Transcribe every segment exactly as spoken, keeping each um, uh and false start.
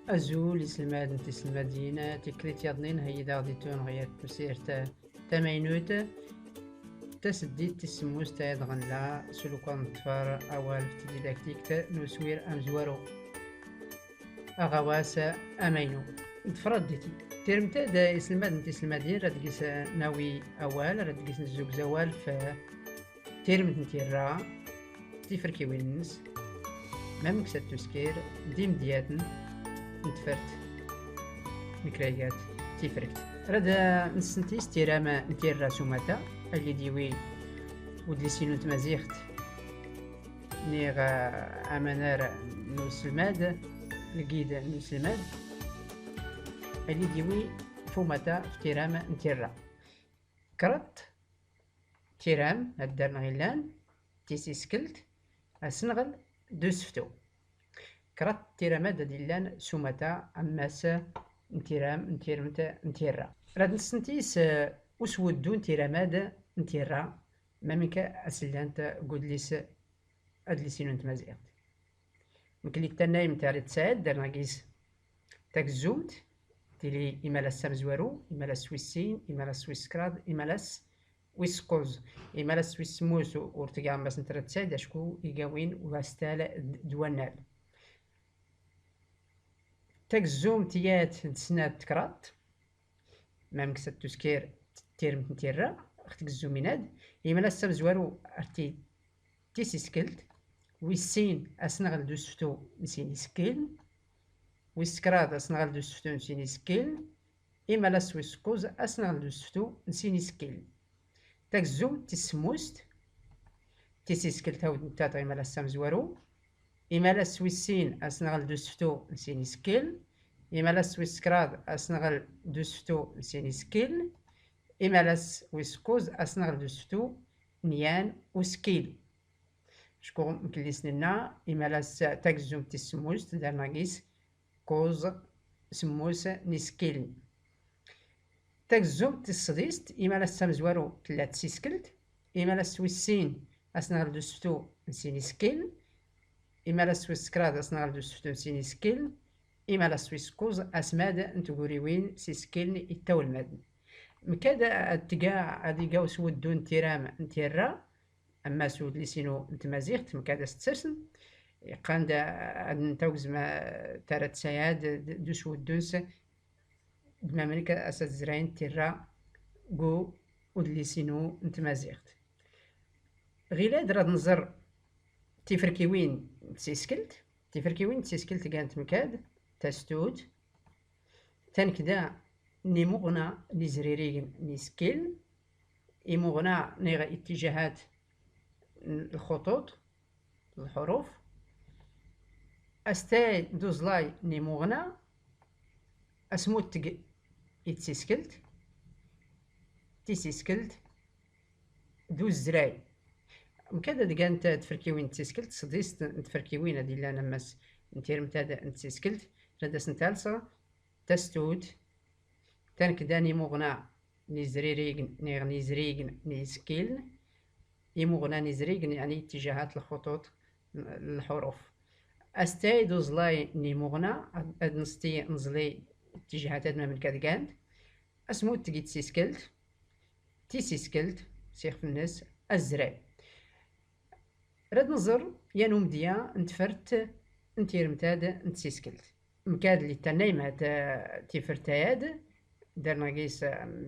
Azul iselmaden d tiselmadin, tikkelt yaḍnin heyyideɣ-d i tun ɣer temsirt tamaynut, taseddit tis semmust ad ɣenla s lukan ḍfer awal f tdidaktikt n uswir amezwaru, aɣawas amaynu. Ḍfer-d tirmt-ad iselmaden d tiselmadin rad gis nawi awal, rad gis nzugz awal f tirmt n tirra, tiferkiwin-nnes, mamnk s ad tuskir d imedyaten n tfert n kraygat tifrekt. Rad nssenti s tiram n tirra s umata, alli d-iwi udlis-inu n tmaziɣt niɣ amanar n uselmad, lgid n uselmad, alli d-iwi f umata f tiram n tirra. Kraḍt tiram ad darneɣ illan, tisiskelt, asenɣel d useftu. Kraḍt tiram ad illan s umata ammas n tiram n tirmt n tirra. Rad nssenti s uswuddu n tiramad n tirra, mamnk as llant g udlis, adlis-inu n tmaziɣt. Mkli tannayem tar i tesɛid, darneɣ gis tagezzumt, tili imalas amezwaru, imalas wis sin, imalas wis kraḍ, imalas wis kkuẓ, imalas wis semmus ur tga ammas n tar i tesɛid, acku iga win ugastal d wannal. Tagezzumt yat d snat kraḍt, mamnk s ad tuskir tirmt n tirra ɣ tgezzumin-ad, imalas amezwaru ar ti tisiskelt, wis sin asenɣel d useftu n sin isekkilen, wis kraḍ asenɣel d useftu n sin isekkilen, imalas wis kkuẓ asenɣel d useftu n sin isekkilen. Tagezzumt tis semmust, tisiskelt awd ntateɣ imalas amezwaru, imalas wis sin asenɣel d useftu n sin isekkilen, imalas wis kraḍ asenɣel d useftu n sin isekkilen, imalas wis kkuẓ asenɣel d useftu n yan usekkil. Acku mkli s nenna, imalas tagezzumt tis semmust darneɣ gis kkuẓ semmus n isekkilen. Tagezzumt tis sḍist, imalas amezwaru tella tisiskelt, imalas wis sin asenɣel d useftu n sin isekkilen, imalas wis kraḍ asenɣel d useftu n sin isekkilen, imalas wis kkuẓ asmad n tguriwin s isekkilen ittawlmaden. Mkad ad tga, ad iga uswuddu n tiram n tirra, ammas udlis-inu n tmaziɣt, mkad as-tsersen, iqqan-d ad ntawgzem tar i tesɛid d uswuddu-ns d mamnk as ad zrayen tirra g udlis-inu n tmaziɣt. Ɣilad rad nẓer tiferkiwin n tsiskelt. Tiferkiwin n tsiskelt gant mkad tastut, tankda n imuɣna n izririgen n isekkilen, imuɣna niɣ ittijahat n lxuṭuṭ, lḥuruf, astay d uẓlay n imuɣna, asmutteg i tsiskelt, tisiskelt d uzray. Mkad ad gant tferkiwin n tsiskelt, sḍist n tferkiwin ad illan ammas n tirmt-ad n tsiskelt, rad as-ntalseɣ tastut, tankda n imuɣna n izririgen niɣ n izrigen n isekkilen, imuɣna n izrigen, yeɛni ittijahat lxuṭuṭ, lḥuruf. Astay d uẓlay n imuɣna, ad, ad nsti nẓli ittijahat-ad mamnk ad gant, asmutteg i tsiskelt, tisiskelt s ixef-nnes, azray. Rad nẓer yan umedya n tfert n tirmt-ad n tsiskelt. Mkad li tannayem tifert-ad, darneɣ gis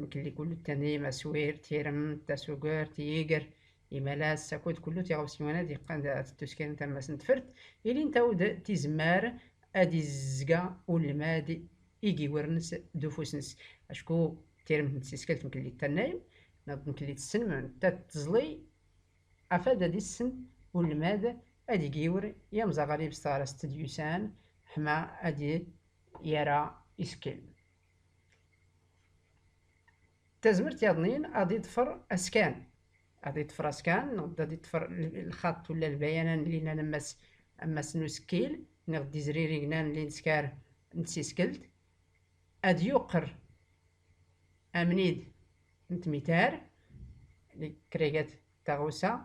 mklli kullu tannayem, aswir, tirmt, tasugert, yiger, imalas, akud kullu tiɣawsiwin-ad iqqan d, ad tuskirent ammas n tfert, ilint awd tizemmar ad izga ulmad igiwr-nnes d ufus-nnes. Acku tirmt n tsiskelt mklli tannayem, neɣ mklli tessnem, ta teẓli, afad ad issen ulmad ad igiwr i amzaɣali bes teɣrast d-yusan, ḥma ad yara isekkilen. Tazmert yaḍnin ad iḍfer askan, ad iḍfer askan, neɣ ad iḍfer l-, lxaṭ wala lbayanan lli llan ammas, ammas n usekkil, neɣ d izrirignan lli nskar n tsiskelt, ad yuqer amnid n tmitar, kraygat taɣawsa,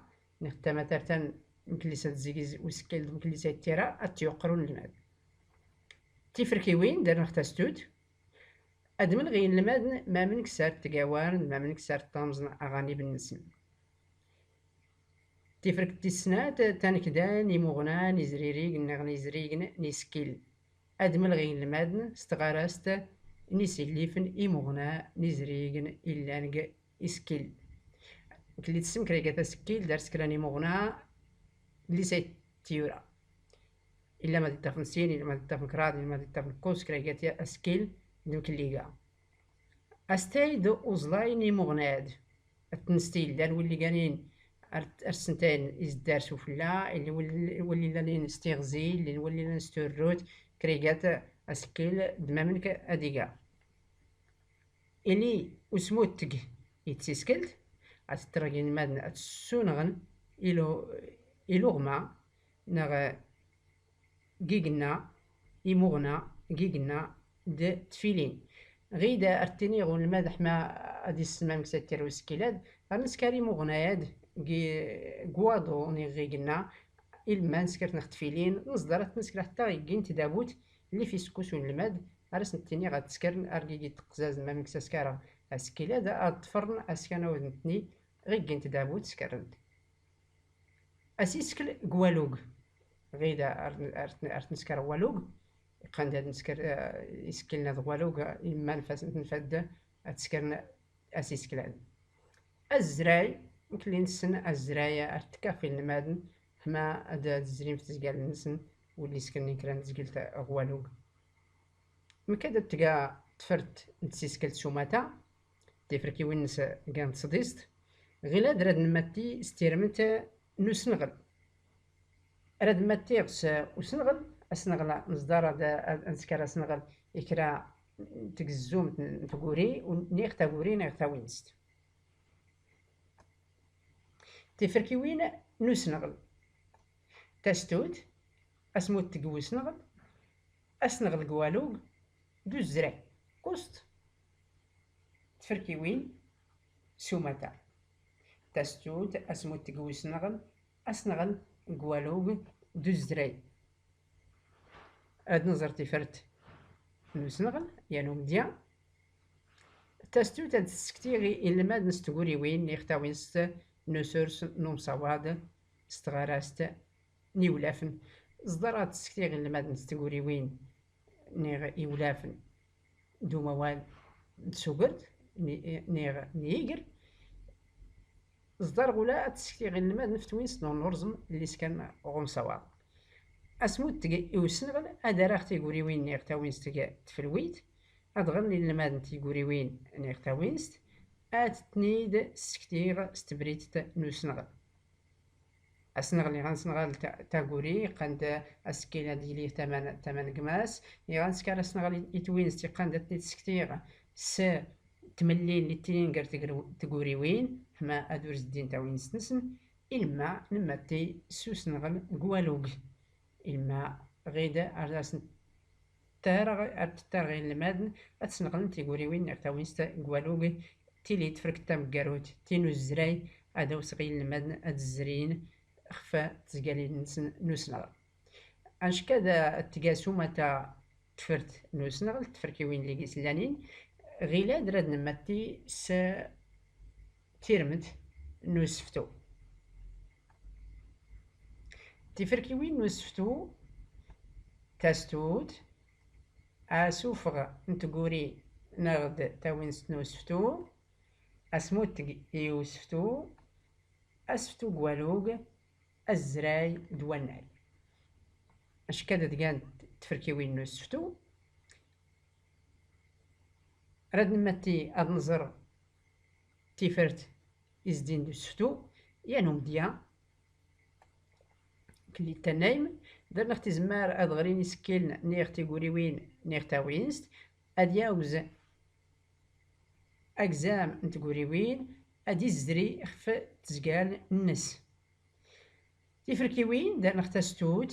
niɣ tamatart-a mklli s ad zigiz usekkil d mklli s ad tira, ad t-yuqer unelmad. Tiferkiwin darnɣ tastut, ad mlɣ inlmadn mamnk sar tgawarn d mamnk sar ṭṭamẓn aɣanib nsn. Tifrkt tis snat, tankda n imuɣna n izrirign nɣ n izrign n iskkiln. Ad mlɣ inlmadn s tɣarast n isillifn imuɣna n izrign illan g iskkiln. Mklli tssn kraygat askkil dar skran imuɣna lli s ay tyura. Illa ma d iṭṭafn sin, illa ma d iṭṭafn kraḍ, illa ma d iṭṭafn kuẓ, kraygat askkil d mklli iga. Astay d uẓlay n imuɣna ad tnstil, llan willi ganin ar, ar ssntayn izddar suflla, illi willi, willi llanin s tiɣzi, illi willi llanin s turrut, kraygat askkil d mamnk ad iga. Ili usmuttg i tsisklt, ad ttrɣ inlmadn ad ssunɣn ilu-, iluɣma nɣ g igenna, imuɣna, g igenna d tfilin. Ɣid ar ttiniɣ unlmad ḥma ad issn mamnk s ay ttyr uskkil ad, ar nskar imuɣna ad g, g waḍu nɣ g igenna, ilmma nskrt nɣ tfilin, nẓḍar ad tnskr ḥtta g iggi n tdabut, lli f iskkus unlmad, ar as nttiniɣ ad tskrn ar g iggi n tqzazn mamnk s as skarɣ askkil ad, ad ṭṭfrn askanawd ntni, ɣ iggi n tdabut skrnt. Asiskl g walug. Ɣid ar, ar, ar tnskar walug, iqqan d ad nskr, eh, iskkiln ad g walug, imma nfas, nfad ad skrn asiskl ad. Azray, mklli nssn azray ar ttkaf inlmadn, ḥma ad, ad zzrin f tzgal nsn, willi skn kra n tzglt g walug. Mkad ad tga tfrt n tsisklt s umata, tifrkiwin ns gan tsdist, ɣilad rad nmatti s tirmt n usnɣl. Rad mmattiɣ s usnɣl, asnɣl nẓḍar ad, ad nskar asnɣl i kra n tgzzumt n tguri, u niɣ taguri niɣ tawinst. Tifrkiwin n usnɣl. Tastut, asmuttg n usnɣl, asnɣl g walug, d uzray. Kkuẓt tfrkiwin s umata. Tastut, asmuttg n usnɣl, asnɣl g walug, d uzray. Ad nẓer tifrt n usnɣl, yan umedya. Tastut ad tessekti i inelmaden s tguriwin n yixtawen s, n usurs n umsawaḍ s tɣarast n iwlafen. Ẓḍar ad tessekti i inelmaden s tguriwin niɣ iwlafen d umawal d tsugert, ni-, niɣ n yiger. Ẓḍar ɣula ad tessekti i inelmaden f twinst n unurẓem lli s kan ɣ umsawaḍ. Asmuttg i usnɣl ad araɣ tiguriwin niɣ tawinst g tfelwit, ad ɣren inelmaden tiguriwin niɣ tawinst, ad ten-id-ssektiɣ s tebridt n usnɣl. Asnɣl iɣ ad nsnɣal ta-, taguri, iqqan-d askkil ad yili tama n, tama n gma-s, iɣ ad nskar asnɣl i, i twinst, iqqan-d ad ten-id-ssektiɣ s tmellil lli ttinin gar tgr-, tguriwin, ḥma ad ur zdin tawinst-nsen, ilmma nmmatti s usnɣl g walug. Ilmma ɣid ar as nttaraɣ, ar ttarɣ inelmaden ad snɣlen tiguriwin niɣ tawinst g walug, tili tefrekt tamggarut, tin uzray, ad awsɣ inelmaden ad zrin xf tzgalin-nsen n usnɣl. Anckad ad tga s umata tfrt n usnɣl, tfrkiwin lli gis llanin, ɣilad rad nmmatti s tirmt n usftu. Tifrkiwin n usftu, tastut, asufɣ n tguri neɣ d tawinst n usftu, asmuttg i usftu, asftu g walug, azray d wannay. Anckad ad gant tfrkiwin n usftu, rad nmmatti ad nẓer tifrt izdin d usftu, yan umedya, kelli tannaym, darnɣ tizemmar ad ɣrin isekkilen niɣ tiguriwin niɣ tawinst, ad yawz agzam n tguriwin, ad izzri xf tezgal-nnes. Tifrkiwin, darnɣ tastut,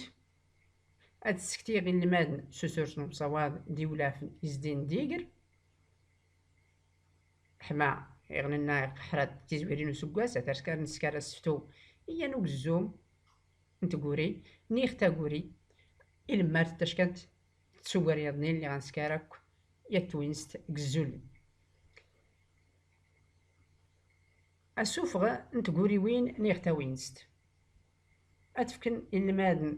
ad ssektiɣ inelmaden s usurs n umsawaḍ d iwlafen izdin d iger. Ḥma iɣ nenna iqqaḥ rad tizwirin n useggas, ad ar skar nskar asftu i yan ugezzum n tguri, niɣ taguri, ilmma ar tackant s ugar yaḍnin lliɣ a nskar akk yat twinst g zzul. Asufɣ n tguriwin niɣ tawinst. Ad fkn inelmaden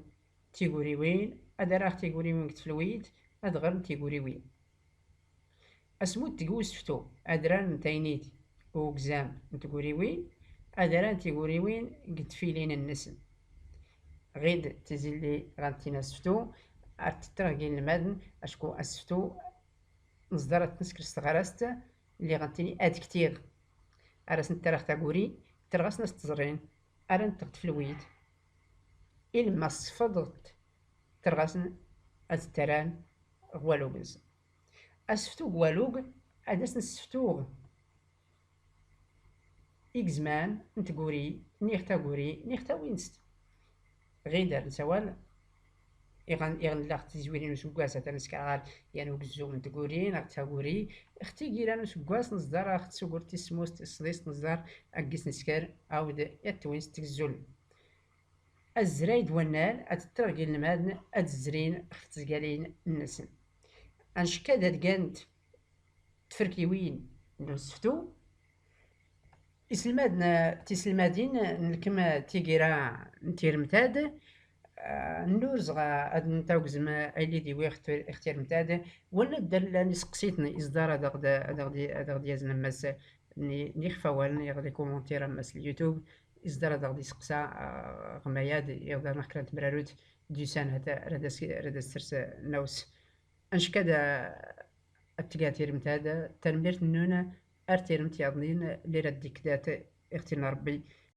tiguriwin, ad araɣ tiguriwin g tfelwit, ad ɣrn tiguriwin. Asmuttg n useftu, adrar n taynit ugzam n tguriwin, adrar n tiguriwin g tfilin-nsn. Ɣid tizilli ɣa ntin aseftu, ar ttreɣ g inelmaden, acku aseftu nẓḍar ad t-nsker s teɣrast, lliɣ ɣa ntini ad ktiɣ. Ar asn ttreɣ taguri, ttreɣ asn as-tt-ẓrin, ar ntɣ tfelwit. Ilmma sfḍt ttreɣ asn ad ttaran ɣ walug-nsn. Aseftu g walug, ad asn-seftuɣ igzman n tguri, niɣ taguri, niɣ tawinst. Ɣid ar nsawal, iɣ n-, iɣ nlla ɣ tizwirin n useggas, atan nskar ɣar yan ugzum n tguri, neɣ taguri, ɣ tigira n useggas, nẓḍar ɣ tsugurt tis smus, tis sḍist, nẓḍar ag gis nskar, awd yat twinst g zzul. Azray d wannal, ad ttreɣ g inelmaden, ad zrin ɣef tezgalin-nsn. Anckad ad gant tferkiwin n useftu. Iselmaden, tiselmadin n lkem tigira n tirmtad, ah, nnurzeɣ ad ntawgzem aylli d iwi ɣ tirmtad, wala ddal llan iseqsiten iẓḍar ad aɣ-d, ad aɣ-d, ad aɣ-d-yazn ammas n, n ixfawal, niɣ les commentaires ammas n YouTube, iẓḍar ad aɣ-d-iseqsa, ah, ɣ mayad iɣḍar neɣ kra n temrarut d-yusan, hata rad as, rad as-ters naws. Anckad ad tga tirmt ad, tanmmirt nnun ar tirmt yaḍnin lli rad d-ikkdat iɣ tirn Ṛebbi,